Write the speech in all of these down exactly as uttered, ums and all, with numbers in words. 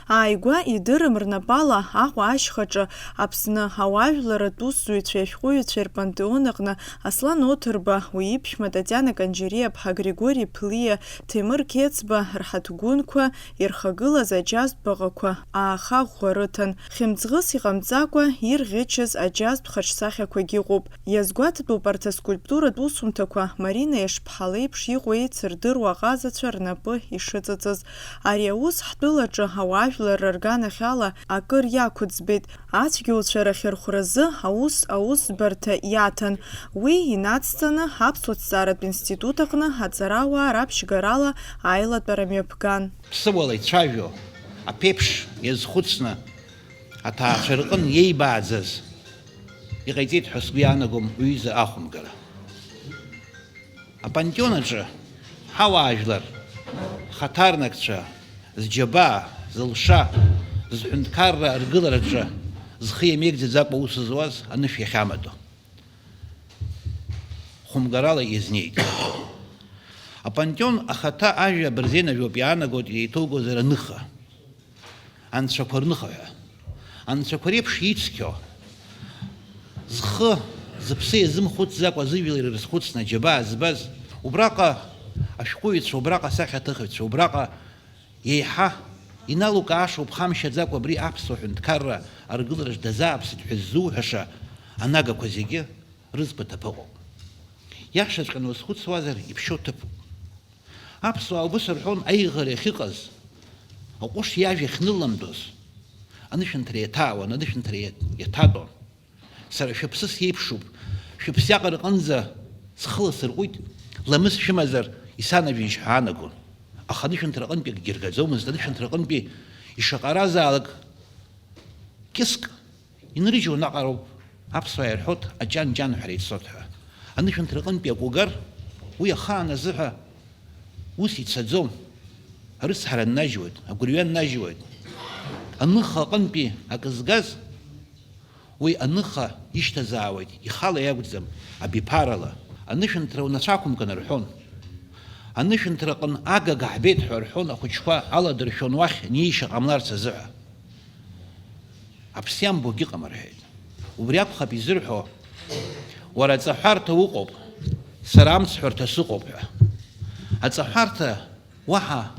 Ааигәа идырым рнапала Аҟәа ашьхаҿы Аԥсны ауаажәларратә усзуҩцәеи ашәҟәыҩҩцәеи рпантеон аҟны Аслан Оҭырба, уи иԥшәма Татиана Канџьариаԥҳа, Григори Ԥлиа, Ҭемыр Қьецба рҳаҭгәынқәа ирхагылаз аџьазтә баҟақәа ааха ӷәӷәа рыҭан, хьымӡӷыс иҟамҵакәа ирӷьычыз аџьазтә хаҿсахьақәагь ыҟоуп. Иазгәаҭатәуп арҭ аскульптуратә усумҭақәа Марина Ешԥҳа леиԥш иҟоу еицырдыруа аҟазацәа рнапы ишыҵыҵыз. Ари аус ҳтәылаҿы ауаажәларра рганахьала акыр иақәыӡбеит. Ацәгьоуцәа рахьырхәразы аус аусӡбарҭа иаҭан. Уи инацҵаны Аԥсуа ҭҵааратә институт аҟны аҵарауаа раԥшьгарала аилатәара мҩаԥган. Ԥсыуала ицәажәо аԥеиԥш иазхәыцны аҭаацәа рҟын иеибааӡаз иҟаиҵеит ҳәа сгәы иаанагом уҩыза ахәымгара. Апантеон аҿы ҳауаажәлар, ҳхаҭарнакцәа, зџьабаа, зылша, зҳәынҭқарра аргылараҿы зхы иамеигӡаӡакәа аус зуаз анышә иахьамадоу хәымгарала иазнеит. Апантеон ахаҭа ажәа абырзен ажәоуп иаанагоит, еиҭоугозар аныха. Анцәақәа рныха ҳәа. Анцәақәа реиԥш ицқьо, зхы, зыԥсы иазымхәыцӡакәа зыжәлар ирызхәыцны аџьабаа збаз, убраҟа ашәҟәыҩҩцәа, убраҟа асахьаҭыхыҩцәа, убраҟа еиҳа иналукаашоуп, ҳамшьаӡакәа абри аԥсуа ҳәынҭқарра аргылараҿ дазааԥсеит ҳәа ззуҳәаша анагақәа зегьы рызқәа ҭыԥ ыҟоуп. Иашаҵәҟьаны уазхәыцуазар, иԥшьоу ҭыԥуп. Аԥсуаа убыс рҳәон аиӷара иахьыҟаз, аҟәыш иажәа иахьныламдоз, анышәынҭра иаҭаауан, анышәынҭра иа-, иаҭатәон. Сара шәыԥсы сеиԥшуп, шәыԥсиаҟара аҟынӡа схы ласырҟәит, ламыс шәымазар исанажәижь ҳәа аанагон. Аха анышәынҭра аҟынтәи акгьы ргаӡомызт, анышәынҭра аҟынтәи ишаҟаразаалак кьыск инрыжьуан аҟароуп, аԥсуаа ирҳәоит, аҷан-ҷан ҳәа реиццот ҳәа. Анышәынҭра аҟынтәи акәу гар, уи ахаан азыҳәа ус ицаӡом, арыцҳара ннажьуеит, агәырҩа ннажьуеит. Аныха аҟынтәи акы згаз, уи аныха ишьҭазаауеит, ихала иакәӡам, абиԥарала. Анышәынҭра унацәа ақәымкын рҳәон. Анышәынҭраҟын агага ҳбеит ҳәа рҳәон, ахәыҷқәа аладыршәон уахь неишьа ҟамларц азыҳәа. Аԥсы иамбогьы ыҟам рҳәеит. Убри акәхап изырҳәо, уара аҵаҳәарҭа уҟоуп, сара амцҳәарҭа сыҟоуп ҳәа. Аҵаҳәарҭа уаҳа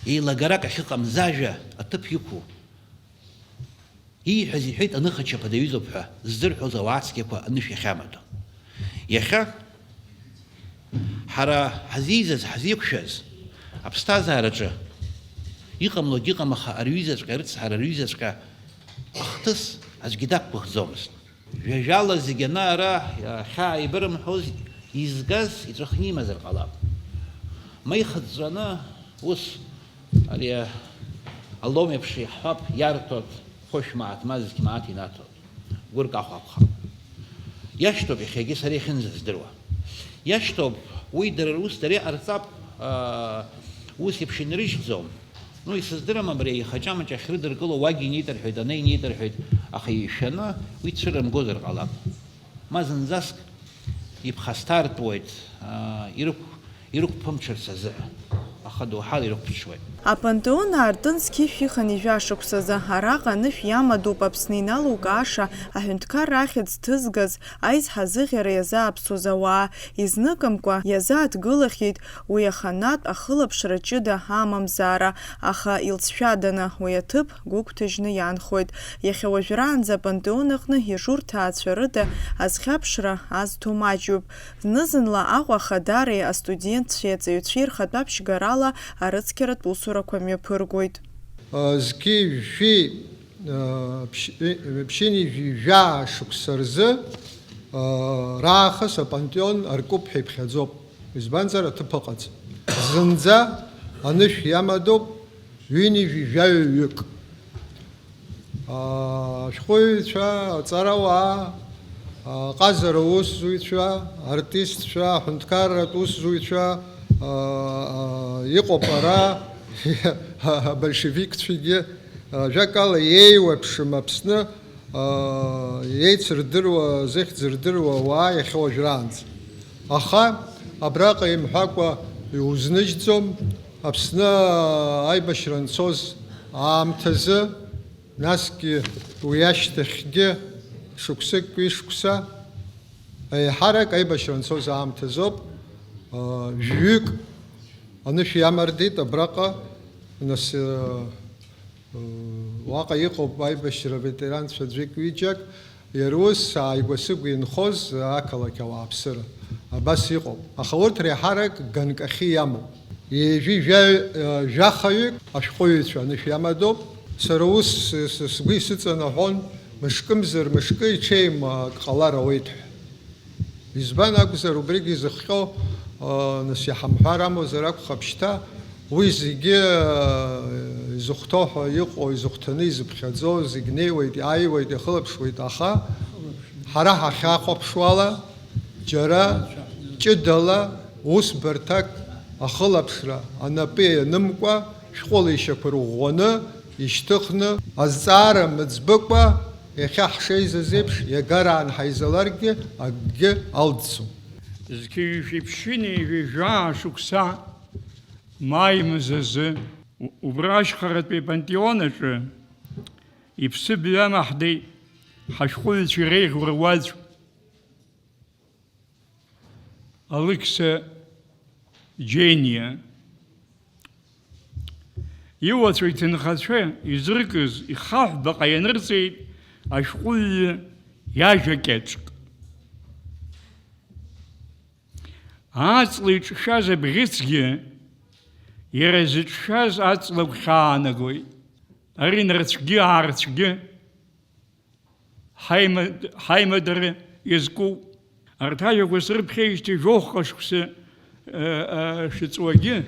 еилагарак ахьыҟам зажәа аҭыԥ иқәу. Ииҳәаз иҳәеит, аныха чаԥада иҩызоуп ҳәа ззырҳәоз ауаа цқьақәа анышә иахьамадоу. Иахьа ҳара ҳазиӡаз, ҳазиқәшәаз, аԥсҭазаараҿы иҟамлогьы ыҟам, аха арҩызаҵәҟьа, арыцҳара, арҩызаҵәҟьа ахҭыс аӡәгьы дақәгәыӷӡомызт. Ҩажәала зегьы ана-ара ахьааибырымҳәоз изгаз иҵәахны имазар ҟалап. Ма ихыҵәҵәаны ус ари алом еиԥш иаҳҳәап, иарҭоит, хәышә мааҭ, ма зқь мааҭ инаҭоит. Гәырк ахә акәхап. Иашьҭоуп иахьагьы сара иахьынӡаздыруа. Иашьҭоуп, уи дара рус дара иҟарҵап, аа, ус еиԥш инрыжьӡом. Ну, исыздырам абри аихаҷамаҷ ахьрыдыркыло, уагь инеит рҳәеит, ана инеит рҳәеит, аха ишәаны уи цәырымгозар ҟалап. Ма зынӡаск иԥхасҭартәуеит, аа, ирықә-, ирықәԥымҽырц азыҳәа. Аха доуҳала ирықәԥҽуеит. Апантеон аартын зқьышә иханы ижәа шықәсазы араҟа анышә иамадоуп Аԥсны иналукааша аҳәынҭқарра ахьӡ ҭызгаз, аизҳазыӷьара иазааԥсоз ауаа, изныкымкәа иазааҭгылахьеит уи аханатә ахылаԥшра ҷыда амамзаара, аха илҵшәаданы уи аҭыԥ гәыгәҭажьны иаанхоит. Иахьа уажәраанӡа апантеон аҟны ижу рҭаацәа рыда азхьаԥшра азҭо маҷҩуп. Зны-зынла Аҟәа Ахадареи астудентцәеи аҵаҩцәеи рхатәы ԥшьгарала арыцқьаратә усурақәа мҩаԥыргоит. Зқьи жәшәи, ԥшь-, ԥшьынҩажәи жәаа шықәса рзы раахыс апантеон аркуп ҳәа иԥхьаӡоуп, избанзар аҭыԥ ыҟаӡам. Зынӡа анышә иамадоуп ҩынҩажәи жәаҩаҩык. Ашәҟәыҩҩцәа, аҵарауаа, аҟазара усзуҩцәа, артистцәа, аҳәынҭқарратә усзуҩцәа, иҟоуп ара, абольшевикцәагьы, ажәакала, еиуеиԥшым Аԥсны, еицырдыруа, зыхьӡ рдыруа ауаа иахьа уажәраанӡа. Аха абраҟа имҳәакәа иузныжьӡом, Аԥсны аибашьра анцоз Аамҭазы, насгьы уи ашьҭахьгьы шықәсык, ҩышықәса, еиҳарак аибашьра анцоз аамҭазоуп, аа, жәҩык анышә иамардеит абраҟа, нас, аа, уаҟа иҟоуп аибашьра ветеранцәа ӡәык-ҩыџьак, иара ус ааигәа-сыгәа инхоз ақалақь ауааԥсыра. Абас иҟоуп. Аха урҭ реиҳарак ганкахьы иамоуп. Ҩажәи жәаҩ-, жәахаҩык ашәҟәыҩҩцәа анышә иамадоуп. Сара ус с-, с-, сгәы исыҵанаҳәон, мышкымзар мышкы иҽеим ак ҟалар ауеит ҳәа. Избан акәзар, убригьы изыхҟьо, а, нас иҳамҳәар амуазар акәхап шьҭа, уи зегьы, а, изыхәҭоу ҳәа иҟоу, изыхәҭаны изыԥхьаӡоу зегь неиуеит, иааиуеит, иахылаԥшуеит, аха ҳара ҳахьахәаԥшуала, џьара ҷыдала усбарҭак ахылаԥшра анапы ианымкәа, шәҟәыла ишьақәа рыӷәӷәаны, ишьҭыхны, азҵаара мыӡбыкәа, иахьа ҳшеизаз еиԥш, иагараан ҳаизаларгьы акгьы алӡом. Зқьи жәшәи ԥшьынҩажәи ҩажәа шықәса маи мзазы, у-, убра ашьхаратәи апантеон аҿы иԥсы бҩамаҳдеит ҳашәҟәыҩҩцәа иреиӷьу руаӡә. Алықьса Џьениа. Иуацәа иҭынхацәа изыркыз ихаҳә баҟа ианырҵеит ашәҟәыҩҩы иажәа кьаҿк. Аҵла иҿшәаз абӷьыцгьы, иара зыҿшәаз аҵла агәхьаанагоит. Ари нарцәгьы-аарцәгьы ҳаимад-, ҳаимадара иазкуп. Арҭ ажәақәа срыԥхьеижьҭеи жәохәҟа шықәса, э, э, шыҵуагьы,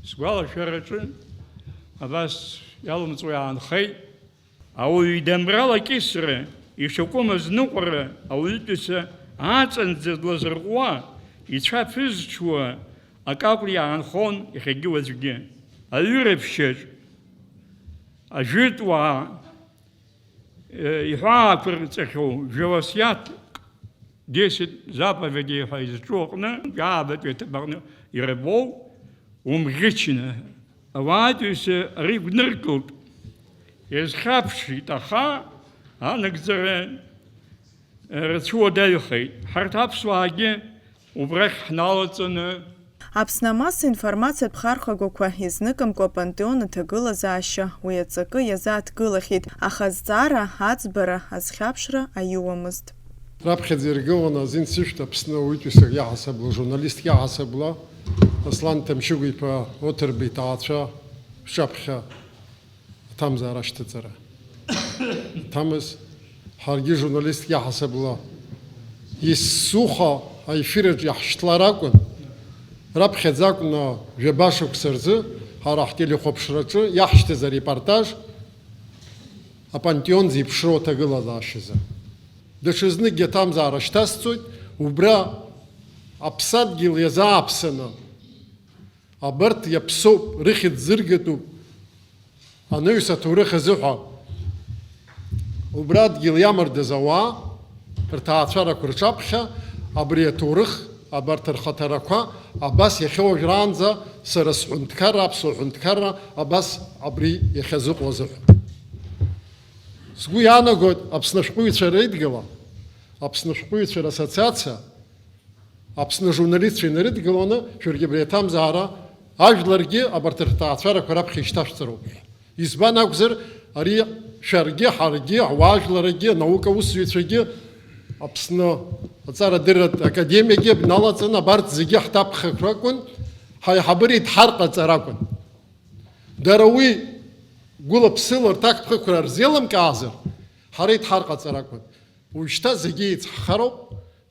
сгәалашәараҿы абас иалымҵуа иаанхеит. Ауаҩы идамрал акьысра, ишакәым азныҟәара ауаҩытәыҩса аҵанӡа длазырҟәуа, ицәа ԥызҽуа акакәны иаанхон иахьагьы уаҵәгьы. Аҩыра ԥшьаҿ ажәытәуаа, э, иҳәаақәырҵахьоу жәа уасиаҭ, десять заповедей ҳәа изҿу аҟны, ҩаабатәи аҭыԥ аҟны ирбоу, умӷьычны, ауаатәыҩса ари гәныркылт, иазхьаԥшит, аха анагӡара, э, рацәа уадаҩхеит. Ҳарҭ аԥсуаагьы убрахь ҳналаҵаны, Аԥсны амасса информациатә хархәагақәа изныкымкәа апантеон аҭагылазаашьа уи аҵакы иазааҭгылахьеит, аха азҵаара, аӡбара, азхьаԥшра аиуамызт. Раԥхьаӡа иргыланы азин сышәҭ Аԥсны ауаҩытәыҩсак иаҳасабала, журналистк иаҳасабала, Аслан Ҭамшьыгә-иԥа Оҭырба иҭаацәа шаԥхьа аҭамзаара ашьҭыҵара. Ҭамыз, ҳаргьы журналистк иаҳасабала, есуха аефир аҿы иаҳшьҭлар акәын, раԥхьаӡа акәны жәаба шықәса рзы ҳара ҳтелехәаԥшраҿы иаҳшьҭыз арепортаж апантеон зеиԥшроу аҭагылазаашьазы. Даҽазныкгьы аҭамзаара шьҭасҵоит, убра аԥсадгьыл иазааԥсаны, абарҭ иаԥсоуп, рыхьӡ зыргатәуп, анаҩс аҭоурых азыҳәа. Убра адгьыл иамардаз ауаа, рҭаацәарақәа рҿаԥхьа, абри аҭоурых, абарҭ рхаҭарақәа абас иахьа уажәраанӡа сара сҳәынҭқарра, аԥсуа ҳәынҭқарра абас абри иахьазыҟоу азыҳәа. Сгәы иаанагоит Аԥсны ашәҟәыҩҩцәа реидгыла, Аԥсны ашәҟәыҩҩцәа рассоциациа, Аԥсны ажурналистцәа инарыдгыланы, шәаргьы абри аҭамзаара ажәларгьы абарҭ рҭаацәарақәа раԥхьа ишьҭашәҵароуп ҳәа. Избан акәзар, ари шәаргьы, ҳаргьы, ауаажәларагьы, анаука усзуҩцәагьы, Аԥсны аҵарадырратә академиагьы бналаҵаны абарҭ зегьы ҳҭаԥхықәра акәын, ҳаиҳабыра идҳарҟаҵара акәын. Дара уи гәыла-ԥсыла рҭакԥхықәра рзеилымкаазар, ҳара идҳарҟаҵара акәын. Уажәшьҭа зегьы еицҳхароуп,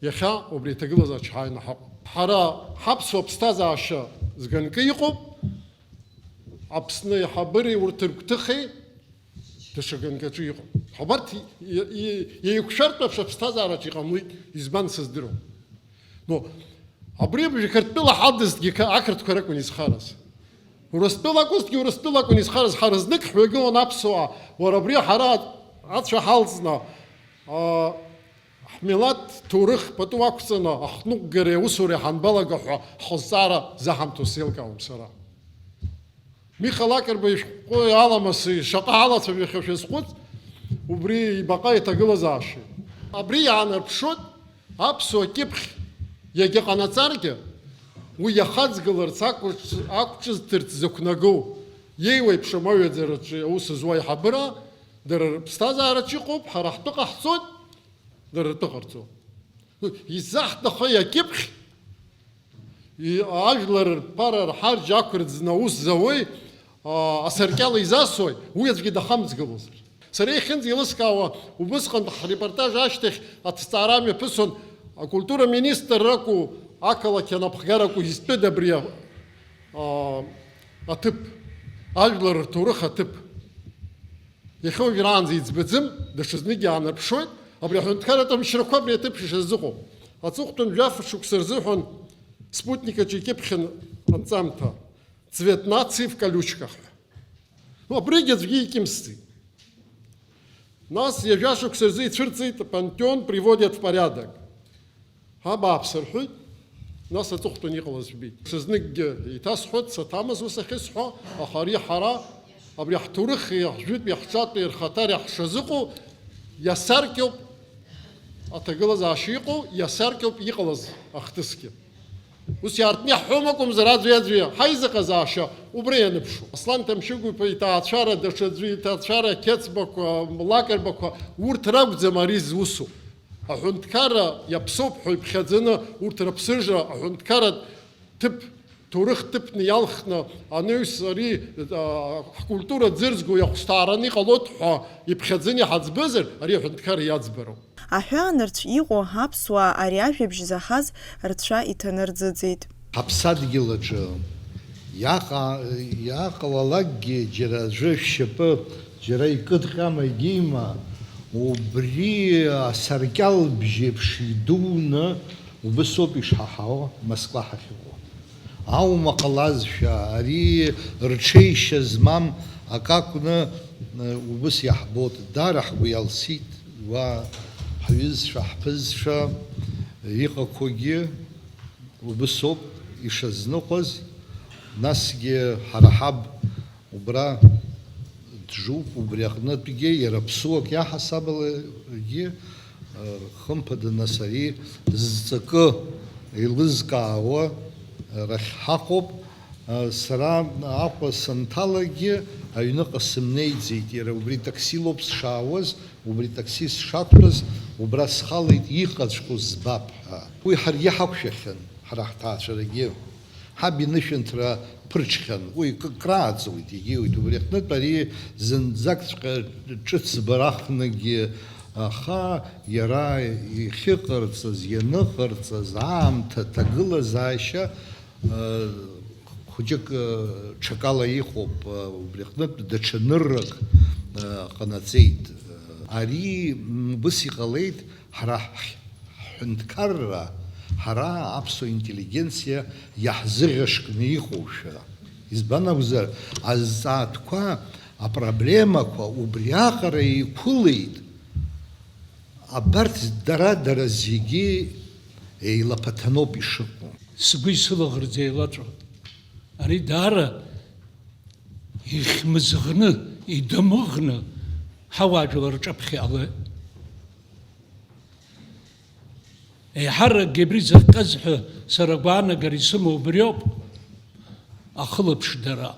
иахьа убри аҭагылазаашьа ҳааины ҳаҟоуп. Ҳара ҳаԥсуа ԥсҭазаашьа зганкы иҟоуп, Аԥсны аиҳабыреи урҭ ргәҭыхеи даҽа ганкаҿы иҟоуп. Абарҭ и-, и-, еиқәшәартә аԥсуа ԥсҭазаараҿы иҟамлеит, избан сыздыруам. Но абри абжа Қырҭтәыла ҳадызҭгьы қа-, ақырҭқәа ракәын изхараз. Урыстәыла акәызҭгьы Урыстәыла акәын изхараз, ҳара знык ҳҩагылан аԥсуаа, уара абри ҳара ацәа ҳалҵны, аа, ҳмилаҭ ҭоурых пату ақәҵаны, ахҭныҟәгареи аусуреи ҳанбалага ҳәа ҳхы зҵаара заҳамҭо сеилкаауам сара. Миха Лакрба ишәҟәы аламыс шаҟа алацәажәахьоу шәазхәыц, убри ибаҟа иҭагылазаашьеит. Абри иаанарԥшуеит аԥсуа кьыԥхь иагьа ҟанаҵаргьы, уи иахаҵгыларц ақәҿ-, ақәҿызҭырц зықәнагоу, иеиуеиԥшым аҩаӡараҿы аус зуа аиҳабыра, дара рыԥсҭазаараҿ иҟоуп, ҳара ҳтәы ҟаҳҵоит, дара ртәы ҟарҵо. Изаҳҭахи акьыԥхь? И-, ажәлар рԥара рҳарџь ақәырӡны аус зауеи, а, асаркьал изасуеи, уи аӡәгьы дахамҵгылозар. Сара иахьынӡеилыскаауа, убысҟан ҳрепортаж ашьҭахь аҭҵаара мҩаԥысуан, акультура министрракәу, ақалақь анапхгаракәу изтәыда абри а-, а, аҭыԥ, ажәлар рҭоурых аҭыԥ. Иахьа уажәраанӡа иӡбаӡым, даҽазныкгьы аанарԥшуеит, абри аҳәынҭқарратә амчрақәа абри аҭыԥ ишазыҟоу. Аҵыхәтәан жәаф шықәса рзыҳәан Спутник аҿы икьыԥхьын анҵамҭа, цвет нации в колючках ҳәа. Ну, абригь аӡәгьы икьымсӡеит. Нас ҩажәа шықәса рзы ицәырҵит, пантеон приводят в порядок. Абааԥс рҳәеит, нас аҵыхәтәан иҟалаз жәбеит. Ҽазныкгьы еиҭасҳәоит, саҭамыз ус ахьысҳәо, аха ари ҳара, абри ҳҭоурыхи ҳжәытәи ҳҿатәи рхаҭареи ҳшазыҟоу, иасаркьоуп аҭагылазаашьа иҟоу, иасаркьоуп иҟалаз ахҭысгьы. Ус иаартны иаҳҳәом акәымзар, аӡәи-аӡәи ҳаизыҟазаашьа убра ианыԥшуп. Аслан Ҭамшьыгә-иԥа иҭаацәара, даҽаӡәы иҭаацәара, Қьецбақәа, Лакрбақәа, урҭ ракәӡам ари зусу. Аҳәынҭқарра иаԥсоуп ҳәа иԥхьаӡаны урҭ рыԥсыжра аҳәынҭқарратә ҭыԥ, ҭоурых ҭыԥны иалхны анаҩс ари, а, ҳкультура ӡырзго иахәсҭаараны иҟалоит ҳәа иԥхьаӡаны иҳаӡбызар, ари аҳәынҭқарра иаӡбароуп. Аҳәаанырцә иҟоу аԥсуаа ари ажәабжь заҳаз рцәа иҭанарӡыӡеит. Ҳаԥсадгьыл аҿы иаҟа-, иааҟалалакгьы џьара аӡәы шәшьапы џьара икыдҟьама, егьима, убри асаркьал бжьеиԥш идуны убысоуп ишҳаҳауа Москва ҳахьыҟоу. Аума ҟалазшәа, ари рҽеишьа змам акы акәны, э, убыс иаҳбоит. Даара ҳгәы иалсит уа ҳҩызцәа, ҳԥызцәа иҟақәоугьы убыс ауп ишазныҟәаз. Насгьы ҳара ҳаб убра джуп, убри аҟнытәгьы иара ԥсуак иаҳасабалагьы, э, хымԥада, нас ари зҵакы еилызкаауа рахь ҳаҟоуп. Э, сара Аҟәа санҭалагьы аҩныҟа сымнеиӡеит, иара убри таксилоуп сшаауаз, убри таксист сшақәтәаз, убра схалеит, иҟаҵәҟьоу збап ҳәа. Уи ҳаргьы ҳақәшәахьан, ҳара ҳҭаацәарагьы. Ҳаб инышәынҭра ԥырҽхьан, уи к-, крааҵуеит, егьиуеит. Убри аҟнытә ари зынӡакҵәҟьа ҿыцбарахнагьы, аха иара иахьыҟарҵаз, ианыҟарҵаз, аамҭа, аҭагылазаашьа, э, хәыҷык, э, ҽакала иҟоуп, э, убри аҟнытә даҽа ныррак, э, ҟанаҵеит. Ари, м, убыс иҟалеит, ҳара ҳ-, ҳҳәынҭқарра, ҳара аԥсуа интеллигенциа иаҳзыӷьашкны иҟоушәа. Избан акәзар, азҵаатәқәа, апроблемақәа убриаҟара еиқәылеит. Абарҭ дара-дара зегьы еилаԥаҭаноуп ишыҟоу. Сгәи сылаӷырӡи еилаҵәо. Ари даара ихьмыӡӷны, идамыӷны ҳауаажәлар рҿаԥхьа иҟалоит. Еиҳаракгьы абри зыхҟьаз ҳәа сара агәаанагара исымоу убриоуп, ахылаԥшдара.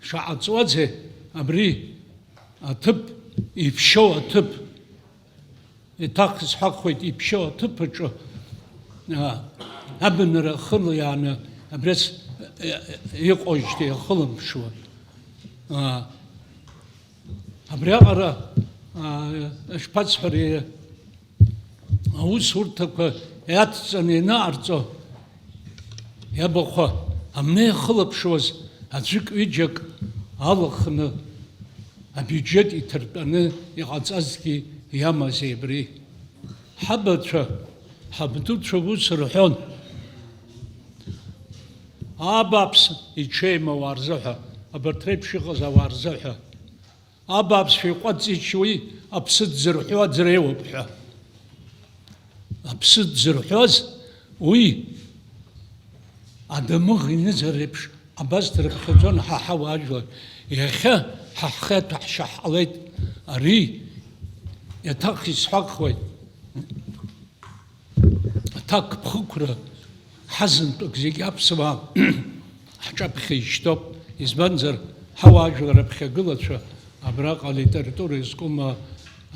Шаҟа ҵуазеи абри аҭыԥ, иԥшьоу аҭыԥ, еиҭах исҳәахуеит, иԥшьоу аҭыԥ аҿы, а, абынара ахыла иааны абри ас, э, э, иҟоижьҭеи ахылымԥшуа. А, абриаҟара, а, ишԥасҳәари, аусурҭақәа иацҵаны ианыҟарҵо, иабахәа, амни иахылаԥшуаз аӡәык-ҩыџьак алаханы абиуџьет иҭыртәаны иҟаҵазгьы иамази абри? Ҳабацәа, ҳабдуцәа ус рҳәон, абааԥс, иҽеим ауаа рзыҳәа, абарҭ реиԥш иҟаз ауаа рзыҳәа. Абааԥсшәа иҟәаҵ-ичуи аԥсы дзырҳәо аӡреиуоуп ҳәа. Аԥсы дзырҳәоз уи адамыӷ инызар реиԥш Абас дрыԥхьаӡон ҳа ҳауаажәлар. Иахьа ҳа ҳхы аҭәаҳшьа ҳҟалеит. Ари иаҭах исҳәахуеит. Аҭакԥхықәра ҳазынтәык зегьы аԥсуаа ҳҿаԥхьа ишьҭоуп, избанзар, ҳауаажәлар аԥхьагылацәа абраҟа алитература иазкума,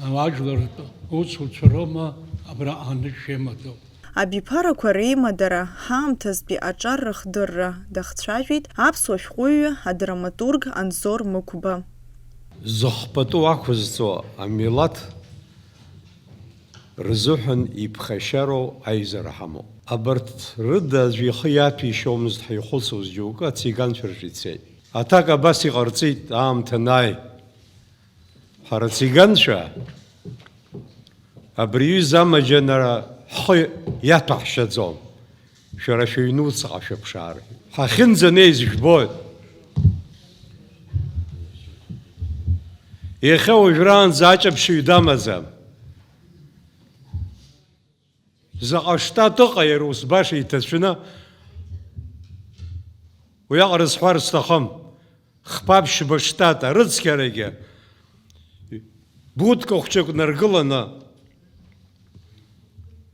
ауаажәлартә усуцәа роума абра анышә иамадоу? Абиԥарақәа реимадара, ҳаамҭазтәи аҿар рыхдырра дахцәажәеит аԥсуа шәҟәыҩҩы, адраматург Анзор Мықәба. Зыхԥатәу ақәызҵо амилаҭ рзыҳәан иԥхашьароу аизара ҳамоуп. Абарҭ рыда аӡәы ихы иаҭәеишьомызт ҳаихәыцуаз џьоукы ациганцәа рҿы ицеит. Аҭак абас иҟарҵеит аамҭа анааи. Ҳара ациганцәа абри аҩыза амаџьанара ҳхы иаҭәаҳшьаӡом. Шәара шәыҩнуҵҟа шәыԥшаар. Ҳахьынӡанеиз жәбоит. Иахьа уажәраанӡа аҷаԥшьаҩ дамаӡам. Заҟа штат ыҟа, иара ус баша иҭацәны, уиаҟара сҳәар сҭахым. Хԥа-ԥшьба штат арыцқьарагьы, будка хәҷык наргыланы,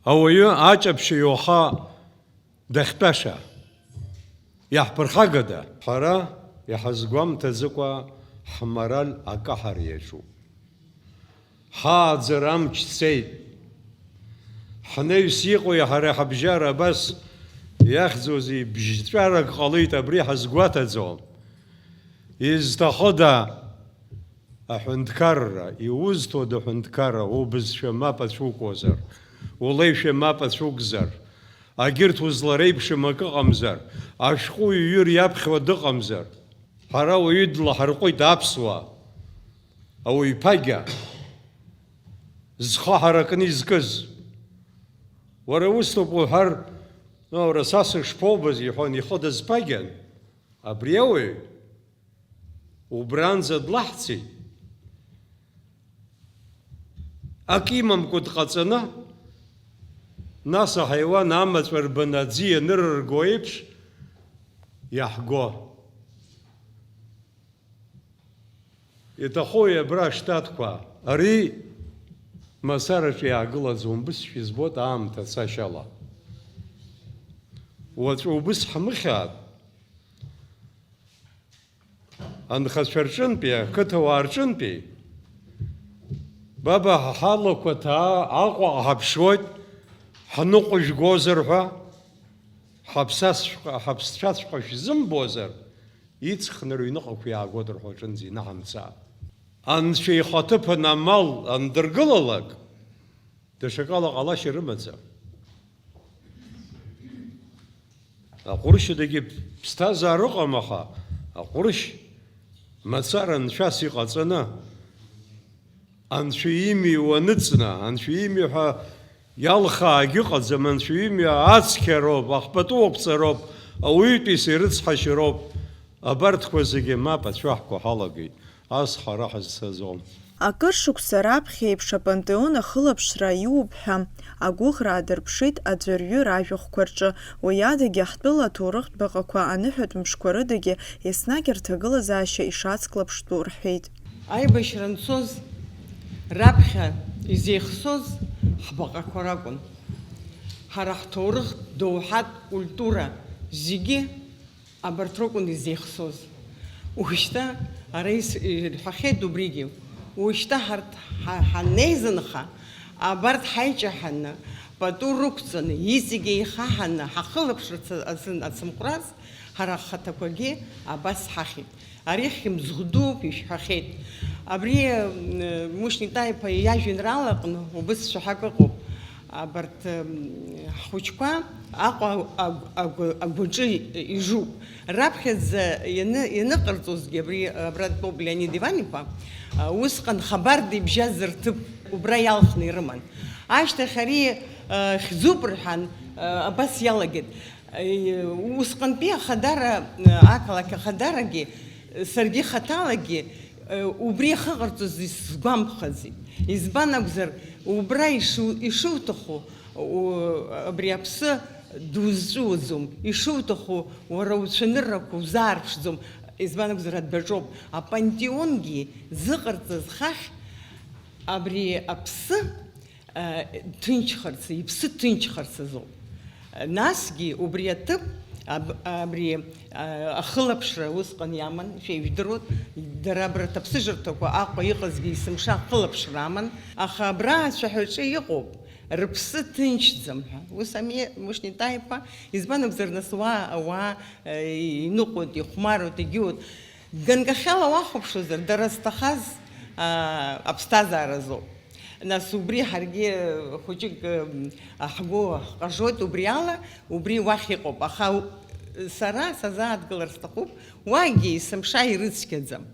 ауаҩы аҷаԥшьаҩ уаха дахьтәаша. Иаҳԥырхагада? Ҳара иҳазгәамҭаӡакәа ҳмораль акаҳара иаҿуп. Ҳааӡара амч цеит. Ҳнаҩс иҟоу ҳара ҳабжьара абас иахьӡузеи, бжьҵәарак ҟалеит, абри ҳазгәаҭаӡом. Изҭахыда? Аҳәынҭқарра, иузҭода аҳәынҭқарра, убызшәа мап ацәукуазар, улеишәа мап ацәукзар, агьырҭ узлареиԥшым акы ыҟамзар, ашәҟәыҩҩы иаԥхьауа дыҟамзар, ҳара уаҩы длаҳарҟәит аԥсуаа, ауаҩԥагьа, зхы ҳаракны изкыз. Уара усҭоуп уҳәар, ну, уара са сышԥоубаз, иҳәон, ихы дазԥагьан, абри ауаҩ. Убранӡа длаҳцеит. Ак имамкәа дҟаҵаны, нас аҳаиуан амаҵәа рбаны аӡы ианырырго еиԥш иаҳго. Иҭахои абра аштатқәа? Ари мацараҿы иаагылаӡом, бысшәа избоит аамҭа цашьала. Уаҵәы убыс ҳмыхьаат. Анхацәа рҿынтәи, ақыҭауаа рҿынтәи, баба, ҳалақәа ҭаа Аҟәаҟа ҳаԥшуеит, ҳныҟәыжәгозар ҳәа, ҳаԥсацәҟ-, ҳаԥсцәаҵәҟьа шәзымбозар, иҵхны рыҩныҟақәа иаагоит рҳәо аҿынӡа инаҳамца. Анцәа ихаҭыԥан амал андыргылалак, даҽакала ҟалашьа рымаӡам. Аҟәрышьадагьы ԥсҭазаара ыҟам, аха аҟәрышь мацара анцәас иҟаҵаны, анцәа имҩа уаныҵны, анцәа имҩа ҳәа иалхаагь ыҟаӡам, анцәа имҩа ацқьароуп, ахԥатәы уақәҵароуп, ауаҩытәыҩса ирыцҳашьароуп. Абарҭқәа зегьы мап ацәаҳкуа ҳалагеит. Ас ҳара ҳазцаӡом. Акыр шықәса раԥхьа еиԥш апантеон ахылаԥшра иуп ҳәа агәыӷра аадырԥшит аӡәырҩы ражәахәқәа рҿы. Уи адагьы, ҳтәыла аҭоурыхтә баҟақәа аныҳәатә мшқәа рыдагьы еснагь рҭагылазаашьа ишацклаԥштәу рҳәеит. Аибашьра анцоз, раԥхьа изеихсоз ҳбаҟақәа ракәын. Ҳара ҳҭоурыхтә, доуҳатә, культура зегьы абарҭ ракәын изеихсоз. Ушьҭа ара ис-, ирҳәахьеит убригьы. Ушьҭа ҳарҭ ҳа-, ҳанеизынха, абарҭ ҳаиҷаҳаны, пату рықәҵаны, иҵегь еихаҳаны ҳахылаԥшырц азын ацымҟәраз, ҳара ҳхаҭақәагьы абас ҳахьит. Ари хьымӡӷ дууп ишәҳәахьеит. Абри, м, Мушьни Таиԥа иажәеинраала аҟны убыс цәаҳәак ыҟоуп. Абарҭ, м, ҳхәыҷқәа Аҟәа агә-, агә-, агәаҿы ижуп. Раԥхьаӡа ианы, ианыҟарҵозгьы абри, абра дтәоуп Леонид Иван-иԥа, а, усҟан хабарда ибжьаз рҭыԥ убра иалхны ирыман. Ашьҭахь ари, а, хьӡуп рҳәан, а, абас иалагеит. Усҟантәи ахадара, ақалақь ахадарагьы, саргьы хаҭалагьы, убри ахьыҟарҵоз исгәамԥхаӡеит. Избан акәзар, убра ишу-, ишуҭаху, у-, абри аԥсы Дузҵәуаӡом, ишуҭаху уара уцәаныррақәа узаарԥшӡом, избан акәзар, адәаҿоуп. Апантеонгьы зыҟарҵаз хахь абри аԥсы, а, ҭынчхарц, иԥсы ҭынчхарц азоуп. Насгьы убри аҭыԥ, аб-, абри, а, ахылаԥшра усҟан иаман, шәа ижәдыруеит, дара абарҭ аԥсыжырҭақәа Аҟәа иҟазгьы есымша ахылаԥшра аман, аха абра ацәаҳәаҿы иҟоуп. Рыԥсы ҭынчӡам ҳәа. Ус ами, Мушнита иԥа, избан акәзар, нас уа, ауаа, э, иныҟәоит, ихәмаруеит, егьиуеит. Ганкахьала уахәаԥшуазар, дара зҭахаз, а, аԥсҭазааразоуп. Нас убри ҳаргьы, э, хәыҷык, э, ҳгәы ҳҟажоит убри ала, убри уахь иҟоуп. Аха у-, сара сазааҭгылар сҭахуп, уагьы есымша ирыцқьаӡам.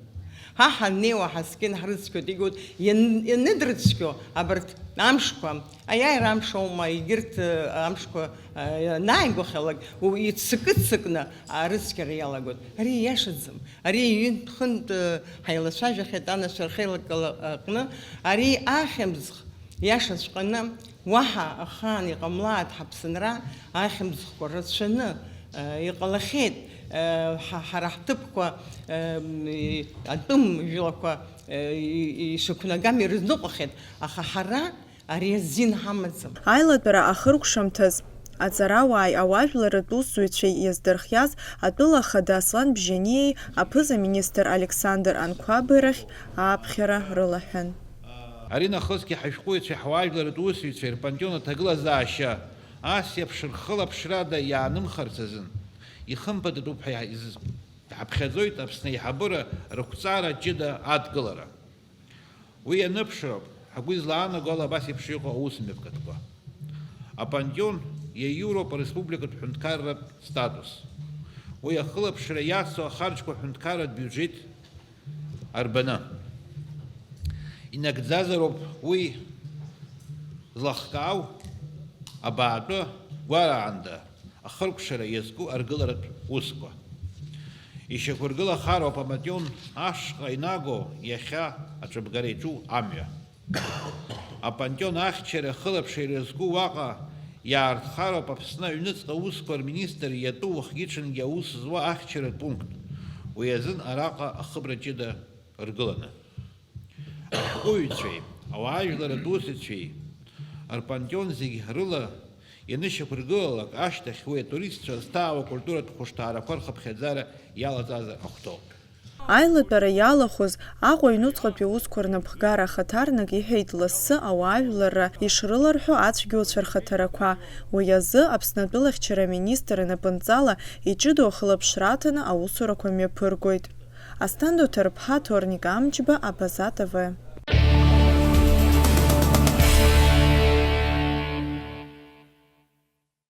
Ҳа ҳаннеиуа ҳаскьын ҳрыцқьоит, егьут иан-, ианыдрыцқьо абарҭ амшқәа, аиааира амш аума, егьырҭ, э, амшқәа, э, анааигәахьалак, у-, иццакы-ццакны арыцқьара иалагоит. Ари ииашаӡам. Ари ҩынтә-хынтә, э, ҳаилацәажәахьеит анацәа рхеилакала аҟны. Ари ахьымӡӷ иашаҵәҟьаны Уаҳа ахаан иҟамлааит ҳаԥсынра, ахьымӡӷқәа рацәаны, э, иҟалахьеит, э, ҳа-, ҳара ҳҭыԥқәа, э, м, и-, атәым жәлақәа, э, и-, и-, ишықәнагам ирызныҟәахьеит, аха ҳара ари азин ҳамаӡам. Аилатәара ахыркәшамҭаз аҵарауааи ауаажәларратә усзуҩцәеи иаздырхиаз атәыла ахада Аслан Бжьаниеи аԥыза-министр Александр Анқәабеи рахь ааԥхьара рылаҳәан. Аринахысгьы ҳашәҟәыҩҩцәеи ҳуаажәларратә усзуҩцәеи рпантеон аҭагылазаашьа ас еиԥш рхылаԥшрада иаанымхарц азын, ихымԥадатәуп ҳәа изы-, иҳаԥхьаӡоит Аԥсны аиҳабыра рықәҵара ҷыда адкылара. Уи ианыԥшроуп, ҳгәы излаанаго ала, абас еиԥш иҟоу аусмҩаԥгатәқәа. Апантеон иаиуроуп ареспубликатә ҳәынҭқарратә статус. Уи ахылаԥшра иацу ахарџьқәа аҳәынҭқарратә биуџьеҭ арбаны. Инагӡазароуп уи злахкаау абаатәы гәараанда ахыркәшара иазку аргыларатә усқәа. Ишьақәыргылахароуп апантеон ашҟа инаго иахьа аҿыбгара иаҿу амҩа. Апантеон ахьчара ахылаԥшра иазку уаҟа иаархароуп Аԥсны аҩныҵҟа усқәа рминистр иатәу уахгьы-ҽынгьы аус зуа ахьчаратә пункт. Уи азын араҟа ахыбра ҷыда ргыланы. Ашәҟәыҩҩцәеи, ауаажәларратә усзуҩцәеи рпантеон зегь рыла ианышьақәыргылалак ашьҭахь уи атуристцәа зҭаау акультуратә хәышҭаарақәа рхыԥхьаӡара иалаҵазар ахәҭоуп. Аилатәара иалахәыз Аҟәа аҩнуҵҟатәи аусқәа рнапхгара ахаҭарнак иҳәеит лассы ауаажәларра ишрыларҳәо ацәгьоуцәа рхаҭарақәа. Уи азы Аԥсны атәылахьчара аминистр инапынҵала иҷыдоу ахылаԥшра аҭаны аусурақәа мҩаԥыргоит. Асҭанда Ҭарԥҳа, Ҭорник Амҷба, Абаза Т В.